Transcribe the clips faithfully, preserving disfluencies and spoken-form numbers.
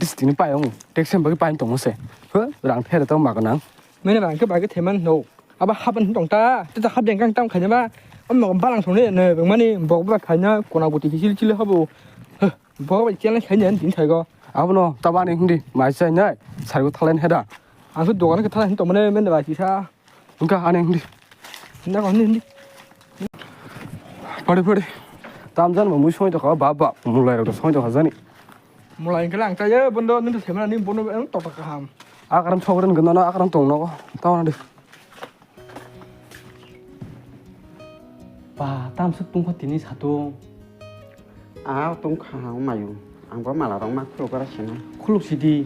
Dis tini pai ong. Taxi bagwi pai tongmo se. Ho, rang phere to mago nang. Mene bang ke bagwi theman no. Aba haban tong ta. Tita habeng kang tam khaina ba. Om no balang thong ne ne bang mani bok ba khaina kona guti hisil chile habo. Bok ba challenge khaina din thai go. Abono tabani hindi mai sai nai. Sargo thalen heda. Ang so dogan ke thalen to mane mene ba kisa. Wngkha ani hindi. Hindi ko hindi hindi. Pari pari. Tamjan bo mui soi tokha ba ba mulai rok soi tokha jani. Mulai wngkha lang ta ye bondo nini semana ni bondo ang tokha kaham. Akaram sogren ganda na akaram tong nogo. Tawna de. Ba tamsuk tungkha tini satung. Ah, tungkha ang mayu. Ang bo mala rok ma khuluk ora sina. Khuluk sidi.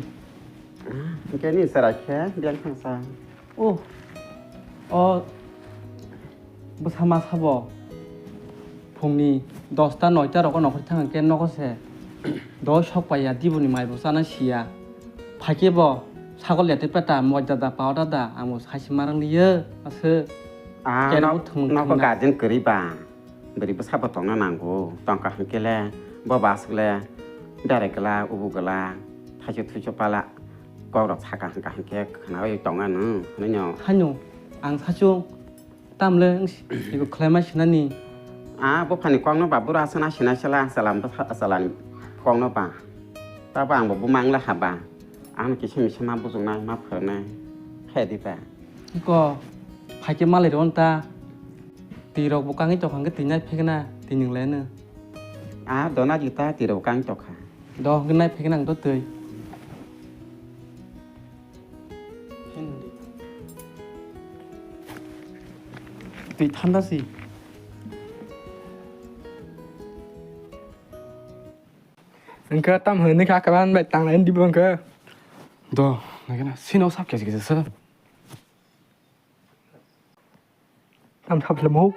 Ah, hingke ni serai khe biang thangsa. Oh. Oh. Bwsa ma sabo. Phungni dosta noita rogo nokhor thang khe nogo se. Doi sok paiya diboni mai bo chana siya. Phaikhe bo sagol yatwi peta moi dada pao dada ang bo saisi marang liyo aswk. Ah, Kero nok, thwng nok thwngna. Guardian kwrwi ba. Bwrwi bwsa bo tongna nango, tongkha hwnkhe le bo baswk le bere glak, ubu glak, thaichuk thuichuk pala kok rok sakha hwnkha hwnkhe khwnaui tongo nwng hwnwi no. Haino ang sachung tamle wng si-, iko khlaima sinani. Ah, buphani kokno ba bura aswk na sinai sala, chwla bwsa, chwlani kokno ba. Tabo ang bo buma wngla haba. Ano kisa misa ma bujuknai, ma phwrwngnai. Khe di ba. Iko phaikhe malai rw ta. Twi rok bo kangwi tokha hwnkhe twi nai phekna twi nwng le no. Ah, dona jita twi rok bo kangwi tokha. Do hwnkhe nai phekna ang do twi. Twi thanda si. Hwnkhe tam hwnwi kha kaban bai tanglai di bo hwnkhe. Do, naikhe na sino sap kesi kesi sa. Tam thap le mo.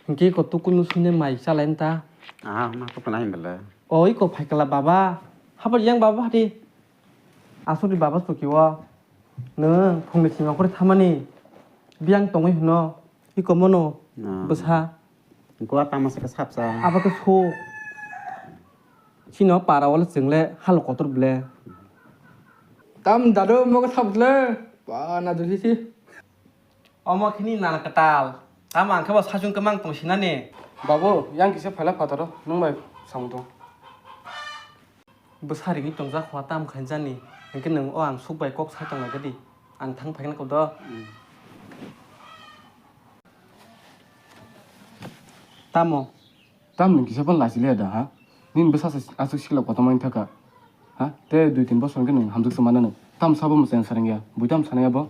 Hingke ko tukunu sine mai chalai ta. Ah, ma ko pala himbele. Oi ko phaikala baba. Habar yang baba hati. Asuri baba suki wa. No, phungni sima kore thamani. Biang tongwi hino. Iko mono. Ah. Bwsa. Gua tama se ke sapsa. Aba ke so. Chino para wala chwngle halo kotor ble. Tam dado mo ke sap ble. Pa na do si si. Omo khini nana kwtal. Tamo ang khe bo sachung kwmang tong sinani. Babu, yang kisa phaila phataro, nwng bai samung tong. Bwsa ringwi tongjak hwa tam khainjani. Hwnkhe nwng o ang suk bai kok sai tong lai di. Ang thang phaikhe nang kok do. Hmm. Tamo? Tam nwng kisa phano lachi liya da ha? Nini bwsa se aswk sikla kotorma wngkha kha. Ha? Tei dui tin bosor hwnkhe nwng hamjwk se mano nwng. Tam sabo mwchang sarang ya. Bui tam sanai abo?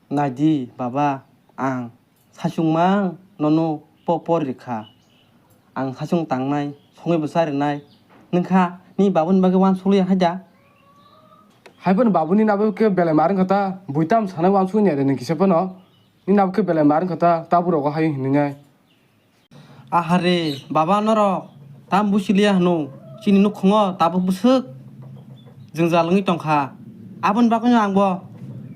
Nai di, baba, ang sachungma nono po-, por rikha. Ang sachung tangnai, songwi bwsa rinai. Nwngkha, ni babuni bagwi uansukliya hai da? Hai phano babuni nabo khe belai mar wngkha ta. Bui tam sanai uansukya de nwng kisa phano. Ni nabo khe belai mar wngkha ta, tabuk rogo hai hinwi nai. Ahare, baba norok, tam busi liya hwno, chini nukhungo tabuk bwswk jwngjal wngwi tongkha. Aboni bagwino ang bo,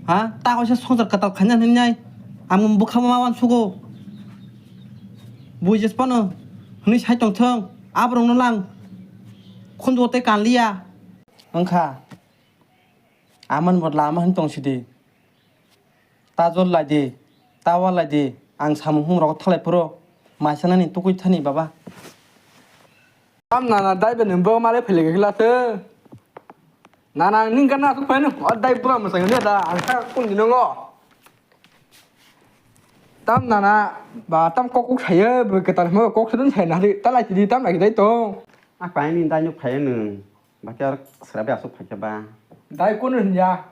ha, ta kaisa swngchar kwtal khaina hinwi nai, ang bwkha ma uansugo. Bui jes phano hwnwi sai tongthwng, aborokno lang khunjugo tei kanliya. Wngkha, amani bo lama hwn tong sidi. Ta jol lai di, ta wa lai di, ang samung humung rogo thalai phuru, maisa nani tukui thani baba. Tam nana dai bini bo malai philai gakila se. Nana ang ning gana asuk painu, o dai bura masang ni da, ang sa kun dino ngo. Tam nana ba tam kok kok saya, bo ketan mo kok sedun saya nari, ta lai di tam lagi dai to. A paini dai nyuk phaya nung, ba kyar serabe asuk phaya ba. Dai kun ya.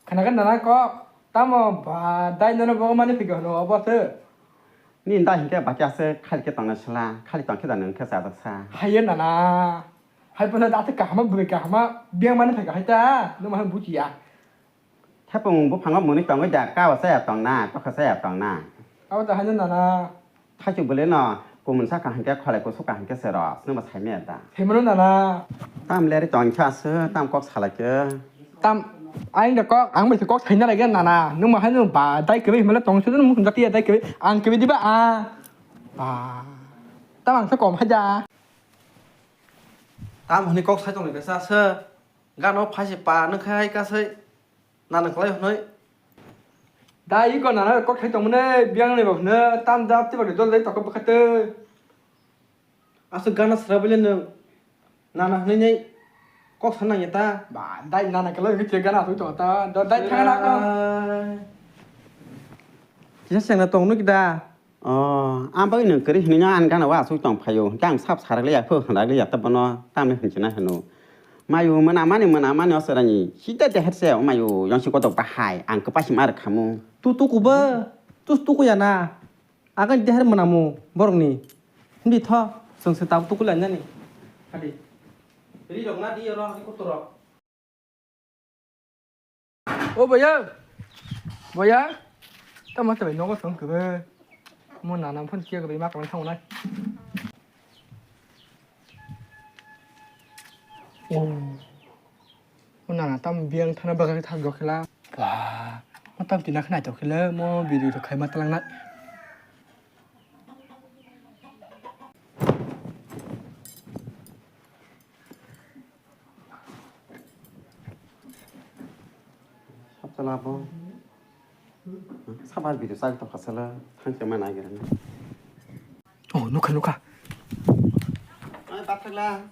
Khana khe nana kok, tamo ba dai nono bo mani phikha hwno obo se. Ni dai hinkhe bakya se khali khe tongna sla, khali tongkhe da nwng khe chajak sa. Haye nana. Hai phano da kahama bwrwi kahama biyang mani phikha hai ta, nwng ma buchiya. Thepung buphango mwnwi tongwi da, kawa chaya tongna, tokha chaya tongna. Abo da haino nana. Thaichuk bwlwi no kumun sa kaham khe kholai kusu kaham khe se rw, chwngno sai maya da. Himano nana. Tam leri tong kha se, tam kok salai khe. Tam, aing da kok, ang bai se kok sai na lagi nana. Nwng ma hai nwng ba, dai kebe himala tong se nwng mukhung jati ya dai kebe, ang kebe diba a. Ba. Tam ang sa kom hai da. Tam hwnwi kok sai tonglaikha sa se. Gana o phaise pa nang khai ka sai. Nana kwlai hwnwi. Da iko nana kok sai tongmani biyang ni bo hwnwi tam jab tiba dol dai tokop bwkha twi. Aswk gana sra bile nwng nana hwnwi nai kok sana ya ta. Ba, dai nana kwlai hwnwi gana aswk tong ta. Do dai thang na ko. Kisa sengna tong nuk da. Oh, ang bagwi nwng kwrwi hwnwi no ang gana wa aswk tong phaio. Hwnkhe ang sap sarak liya pho hwnda liya ta bono tamni hwnchina hwno. Mayu mwnamani mwnamani osarani sida deher se mayu yongsi kotok bahai ang kwpasi mar khamu. Tu tuku ba. Tu tuku ya na. Agani deher mwnamo borokni. Hindi tho, chwng se tabuk tukulainani. Hadi. Ri rok na di oro, ri kutu rok. O boya. Boya. Tamo tabai nogo song kebe. Mo nana phone kiya kebe ma kalang thango nai. Oh. O nana tam biyang thana bagwi thang jokhela. Ba, ma tam tina khna jokhela mo biri rok khai ma talang na. Saptala bo. Sabar biri sak to khasala thang khe ma nai gira. Oh, nukha nukha. Ai bathakla.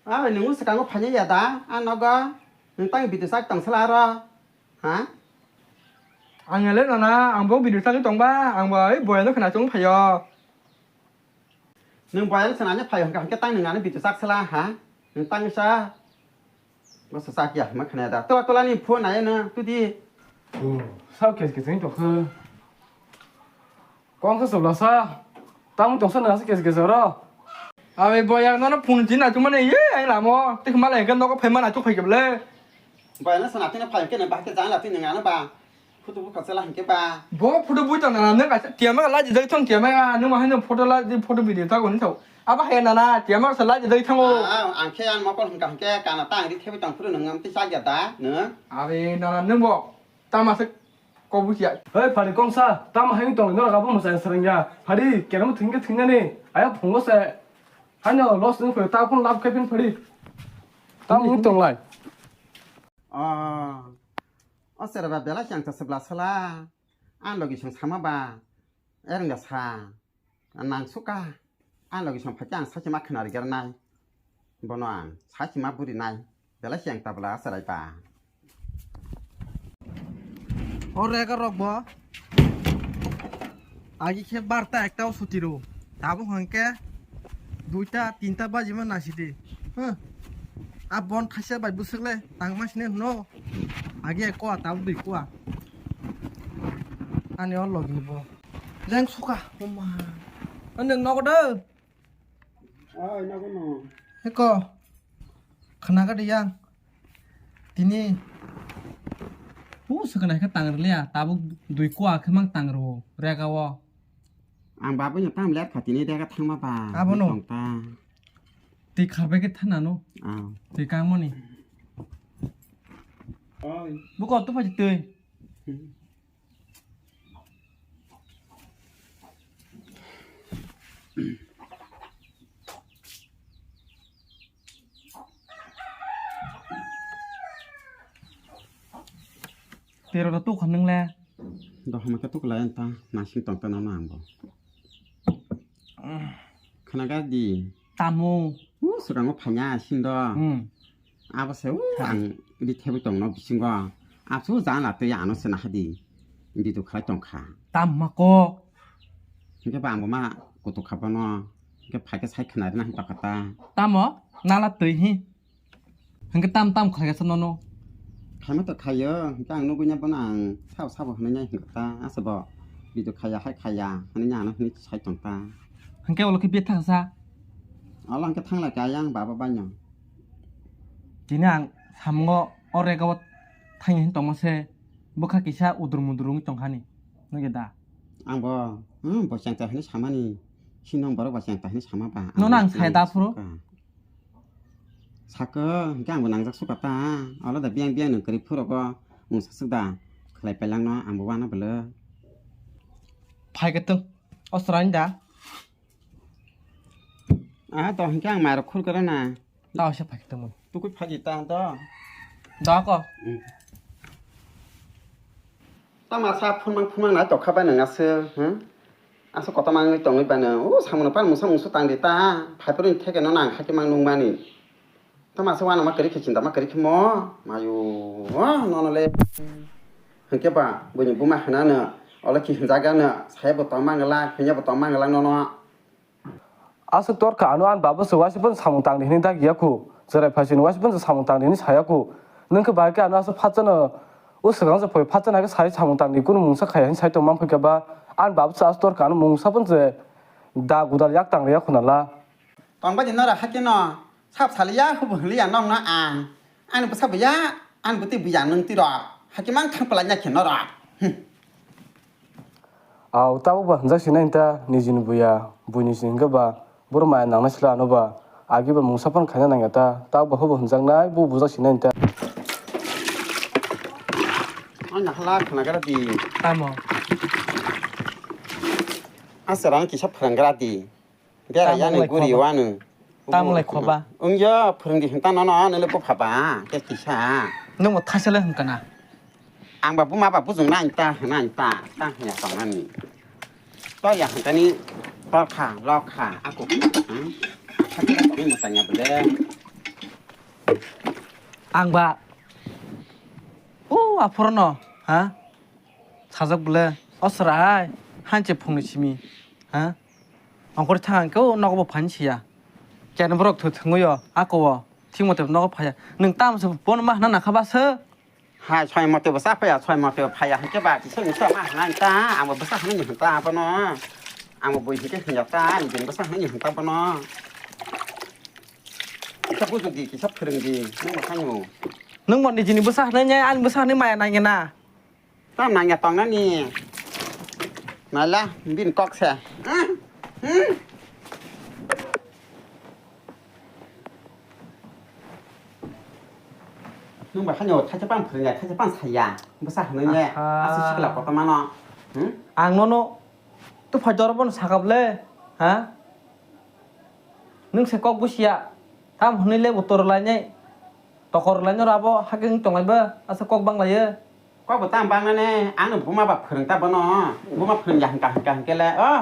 Ah, nung swkango phanya ya da? Ah, nogo. Nung tang video sak tong sala aro. Ha? Ang le nana, ang bo video sak tong ba, ang bo ai boya no khna chung phayo. Nung boya no khna phayo hwnkha hwnkhe tang nung ano video sak sala ha? Nung tang sa. Bo sa sak ya ma khna da. Tola tola ni phone ayo na tu di. Oh, sao kes kes ni to khe. Kong khe chwla sa. Tamo tongsa nang se kes kes oro. Abi boya nono phone tin na chumane ye ai lamo. Tik mala hengke nogo phaima na chu phai keble. Boya no sana tin phai ke na ba ke jang la tin na na ba. Photo bu ka chela hengke ba. Bo photo bu to na na ka tiama la ji dai thong tiama ya no ma hano photo la ji photo video ta gon thau. Aba he na na tiama sa la ji dai thango. Ah, ang khe an mokol hengka hengke kana ta ang ri thebi tong phuru nang am ti sa ya da no. Abi na na no bo. Tama se. Kok bukia. Hei, phari kongsa, tamo hai tong, norok abo mwsai srwngya. Phari, kerem thwngkhe thwngnani, ayang phungo se. Haino loss wng phai, ta phone lab khai phin phari. Tamo wng tonglai. Oh. O sera ba bela chang ta sebla sala. An logi chang sama ba. Ereng da sa. Nang suka. Ang logi song phaikhe ang sakhe ma khna rwgwrnai. Bono ang sakhe ma burinai. Belai se ang tabla acharai ba. O rega rok bo. Agi khe barta ekta o suti ro. Tabuk hwnkhe duita tinta baji ma nasidi. Huh. A bon thaisa bai bwswk le tangma sini hwno. Agi ek koa tabuk dui koa. Ani o logi ni bo. Leng suka, oma. Ande nogo de. Oi, nogo no. Eko. Khna ga de yang. Tini. U sukna khe tang rwliya. Tabuk dui kua khe mang tang rwo. Rega o. Ang babu no tam ler kha tini rega thangma ba. Abo no. Tong ta. Twi kharbai khe thana no. Ah. Twi kangmani. Oi. Buko to phaji twi. Tero da tukha nung le. Dohama khe tuklai ta nasing tong ta nang bo. Khna ga di. Tamo. U swkango phanya sindo. Hmm. Abo se u ang ri thebwi tongno bisingo. Asu jana tei ano se nahadi. Video khlai tongkha. Tam ma kok. Hingke ba ang bo ma kutuk kha bono. Hingke phaikhe sai khna rina hing tokha ta. Tamo nala twi hi. Hingke tam tam khlai kasa nono. Khaima to khayo. Hingke ang nugui nya bono ang sabo sabo hinui nya hingkha ta. Asa bo video khaya hai khaya hinui nya ano hinui sai tong ta. Hingke ulo khe bia thang sa. Olo hingke thanglai kaya ang baba baino. Tini ang samungo o rega o thangya hin tongma se bwkha kisa udur mudur wngwi tongkhani. Nugya da? Ang bo, hmm, bo chengta hinui samani. Sinong borok bo chengta hinui sama ba. Nono ang sai da phuru? Saka, hingke ang bo nangjak suka ta. Olo da biyang biyang nung kwrwi phuru go. Mung sasuk da. Khlai pailang no ang bo wana bwlw. Phai khe tung. Osra ni da? Ah, to hingke ang mairok khur kara na. Tao se phai tongmani. Tukui phaji ta to. Da ko. Tama sa phunmang phunmang na tokha bai nang aswk, hmm? Aswk kotor mangwi tongwi bano. O samung pan mungsa mungsa tang di ta. Phai phuru ni theke no nang hakhe mang nung mani. Tama se wana ma kari khe chinta ma kari khe mo. Mayu. Oh, no no le. Hwnkhe ba, buini buma hwnano. Ola ki hwnjaga no. Saya bo tong mangla, hwnya bo tong mangla no no. Aswk torkha ano ani baba se waisa phano samung tangdi hwnwi dagiya khu. Chwrai phaisini waisa phano samung tangdi hwnwi saya khu. Nwng khe bahai khe ano aswk phatjano o swkang se phai phatjana khe sai samung tangdi kunu mungsa khaiya hwnwi sai tongma phai khe ba ani baba se aswk torkha ano mungsa phano se da gudal yak tang riya khu nala. Tongba di nora hakhe no sap saliya hubu hwnliya nokno ang. Ani bwsa buya, ani bwtwi buya nwng twi rok. Hakhe mang thang pwlai na khe norok. Hmm. Au, tabuk ba hwnjak sinai ta nijini buya, buini sini hwnkhe ba boro maya nangnai sila ano ba. Agi ba mungsa phano khaina nangya ta, tabuk ba hubo hwnjaknai, bo bujak sinai ta. Ang hala khana gara di. Tamo. Aswk rang kisa phrang gara di. Bera yani guri wanu. Tamo lai khoba. Wngya phwrwngdi hinta nono nele bupha ba ke kisa. Nwng bo thaisale hwnkana. Ang ba buma ba bujung na ta hwna ta ta hwnya tongnani. To ya hwnkani torkha lokha aku. Sakhe tongwi mwsanya bole. Ang ba. O aphorono ha. Sajak bole. O srai. Hanche phungni simi. Ha. Ongkhor thang ang khe o nogo bo phan siya. Keno borok thu thwngwi o ako o thik mote nogo phaya. Nwng tamo se bono ma hwnna nakha ba se? Hai soi mote bwsa phaya, soi mote phaya hwnkhe ba kisa misa ma hwnna ta, ang bo bwsa hwnwi hwn ta bono. Ang bo bui hwnkhe hwnya ta, ang din bwsa hwnwi hwn ta bono. Kisa bujukdi, kisa phwrwngdi, nwng bo thangno. Nwng bo nijini bwsa hwnwi, ani bwsa hwnwi maya nangya na. Tam nangya tongnani. Naila, bini kok se. Hmm? Hmm? Nwng ba haino thaisa pang phwrwngya, thaisa pang saya. Bwsa hwnwi ne. Aha. Aswk sikla kotorma no. Hmm? Ang nono tufai doro bono sakap le. Ha? Nwng se kok busiya. Tam hwnwi le bo tor lainai. Tokor laino rabo hakhe wng tonglai ba. Aswk kok bang laio. Kok bo tamo bangnani, ano buma ba phwrwng ta bono, buma phwrwng ya hwnkha hwnkha hwnkhe le, o,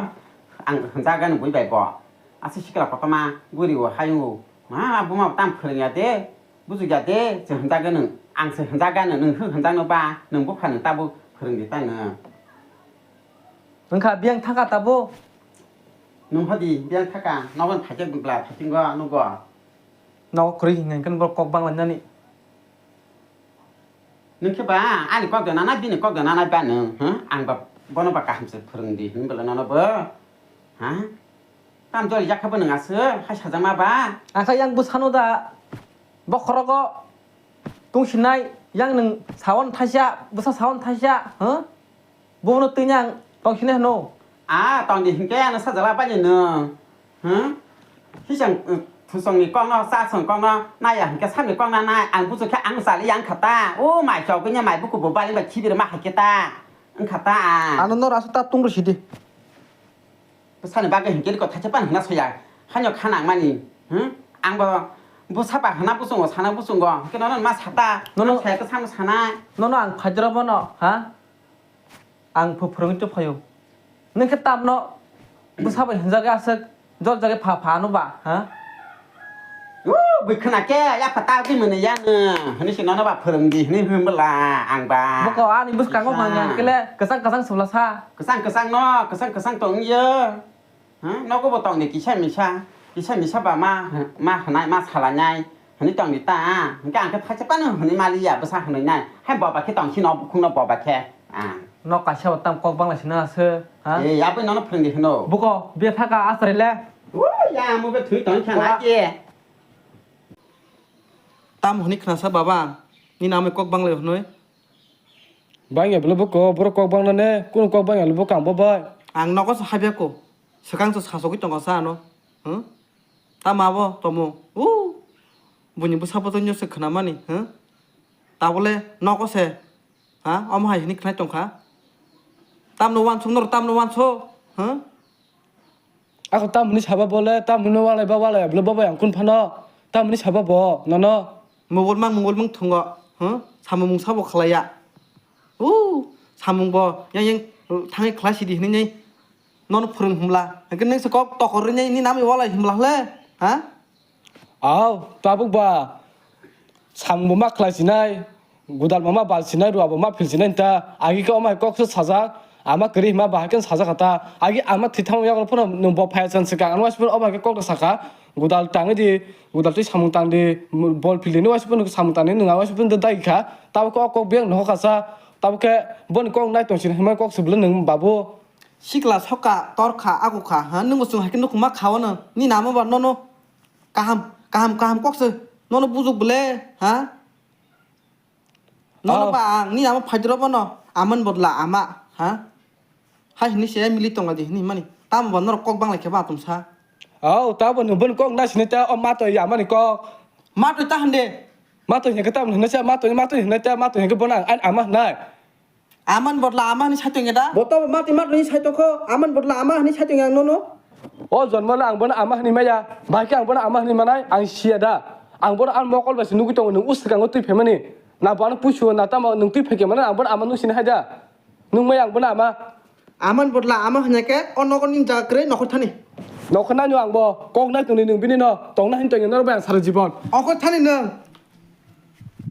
ang hwnjak gani bui bai bo. Aswk sikla kotorma, guri o, hayung o, ma buma bo tamo phwrwng ya de, bujuk ya de, se hwnjak gani, ang se hwnjak gani, nwng hwn hwnjak no ba, nwng bupha nwng tabuk phwrwng di ta nwng. Wngkha biyang thaka tabuk? Nwng hodi biyang thaka, nogon phaikhe bwla phaikhe go, nugo. Nogo kwrwi hwnkhe borok kok bang lainani. Nwng khe ba ani kok de nana, bini kok de nana ba nwng, huh? Ang ba bono ba kaham se phwrwng di hwnwi bwla nono bo, ha? Tam jori jak kha bo nwng aswk hai sajak ma ba? Ang kha yang bwsano da bokhorogo tungsinai, yang nwng sawan thaisa, bwsa sawan thaisa, huh? Bono twi ang tongsinai hwno. A, tongdi hinkhe ano sajala bai nwng. Hmm? Hisang, uh, thusongni kokno, chasong kokno naiya hinkhe samni kokno nai. Ang buchuk khe ang chali yang kha ta. O mai chogwi nya mai buku bo bali bai khibir ma hai khe ta. Wng kha ta a. Ano nor aswk ta tung rw sidi. Bwsani bagwi hinkhe kok thaisa pan hwna soya. Hanyo kha nang mani. Hmm? Ang bo bwsa ba hwna buchungo sana buchungo. Hinkhe nono ma sa ta. Nono saya khe samno sana. Nono ang phaijra bono, ha? Ang phu-, phwrwngwi tongphaio. Nwng khe tamno bwsa bai hwnjagwi aswk joljagwi pha pha ano ba, ha? O, bwkhwna khe yapha ta twi mwnwi ya nwng. Hwnwi se nono ba phwrwng di hwnwi hwn bwla ang ba. Bwkha ani bwskango Kisa. Mang yang khe le kwchang kwchang swla sa. Kwchang kwchang no, kwchang kwchang tong yo. Ha? Nogo bo tong di kisa misa, kisa misa ba ma, ma hwnai, ma salainai, hwnwi tong di ta. Hwnkhe ang khe thaisa phano hwnwi maliya, bwsa hwnwi nai. Hai boba khe tong si no, bukhung no boba khe. Ah. Nok kaisa bo tam kok bangla sina se, ha? Eh, aboni nono phwrwng di hwno. Buko, bia thaka asari le. O, ya, mo be thwi tong kha Boba. Na ke. Tam hwnwi khna sa baba, nini amai kok bangla hwnwi. Bangya bwle buko, borok kok bangla ne, kunu kok bangya le buko ang bo bai. Ang nogo sa habya ko. Swkang se sasogwi tongo sa ano. Huh? Tamo abo tomo. Uh. Buini bwsa bwtwino se khwnamani, huh? Tabole nogo se. Ha? Omo hai hwnwi khwnai tongkha. Tamno wansuk noro tamno wansuk, huh? Ako tamni saba bole, tamni walai ba walai, bole baba yang kun phano. Tamoni sabo bo nono. Mungol mang mungol mang thungo. Huh? Samung mung sabo khlaiya. Uh, samung bo yang yang thangwi khlai sidi hinwi nai. Nono phwrwng himla. Hwnkhe nang se kok tokor rinai ni nami walai himla hle. Ha? Aw, tabuk ba. Samung bo ma khlai sinai. Gudal mama bal sinai, rua bo ma phil sinai ta. Agi khe omai kok se sajak. Ama kwrwi hima bahai khe sajak kha ta. Agi ama thwi thangma yago phano nwng bo phai chan swkang. Ano waisa phano omai khe kok ta saka. Gudal tangwi di, gudal twi samung tang di, bol phil di, nwng waisa phano samung tang di, nwng waisa phano dai kha. Tabuk khe o kok biyang nohor kha sa. Tabuk khe boni kok nai tong sini hima kok se bwlwi nwng babu. Sikla soka, torkha, akukha, ha? Nwng bo chwng hai khe nukhung ma kha o no. Ni namo ba nono kaham, kaham, kaham kok se. Nono bujuk bwle, ha? Nono ba ang ni ama phaidro bono aman bodla ama, ha? Hai hini se mili tonga di hini mani. Tamo ba norok kok banglai khe ba atum sa. Au, tabo no bon kok na sini ta o ma to ya mani kok. Ma to ta hande. Ma to hingke tamo hino sa ma to ma to hino ta ma to hingke bona an ama hnai. Aman bodla ama hini sai tonga da. Bo tabo ma to ma to hini sai tokho. Aman bodla ama hini sai tonga ang nono. O jonmo le ang bono ama hinwi maya, bahai khe ang bono ama hinwi manai, ang siya da. Ang bono ani mokol bai se nugwi tongo, nwng uswkango twi phaimani. Na bo ano puisuo, na tamo nwng twi phaikhe mano, ang bono ama nung sini hai da. Nung maya ang bono ama. Amani bodla ama hwnwi khe o nogo nini jaga kwrwi nokhor thani. Nokhor nani ang bo, kok nai tongni nwng bini no, tongna hin tongya norok bai ang sara jibon. Okhor thani nwng.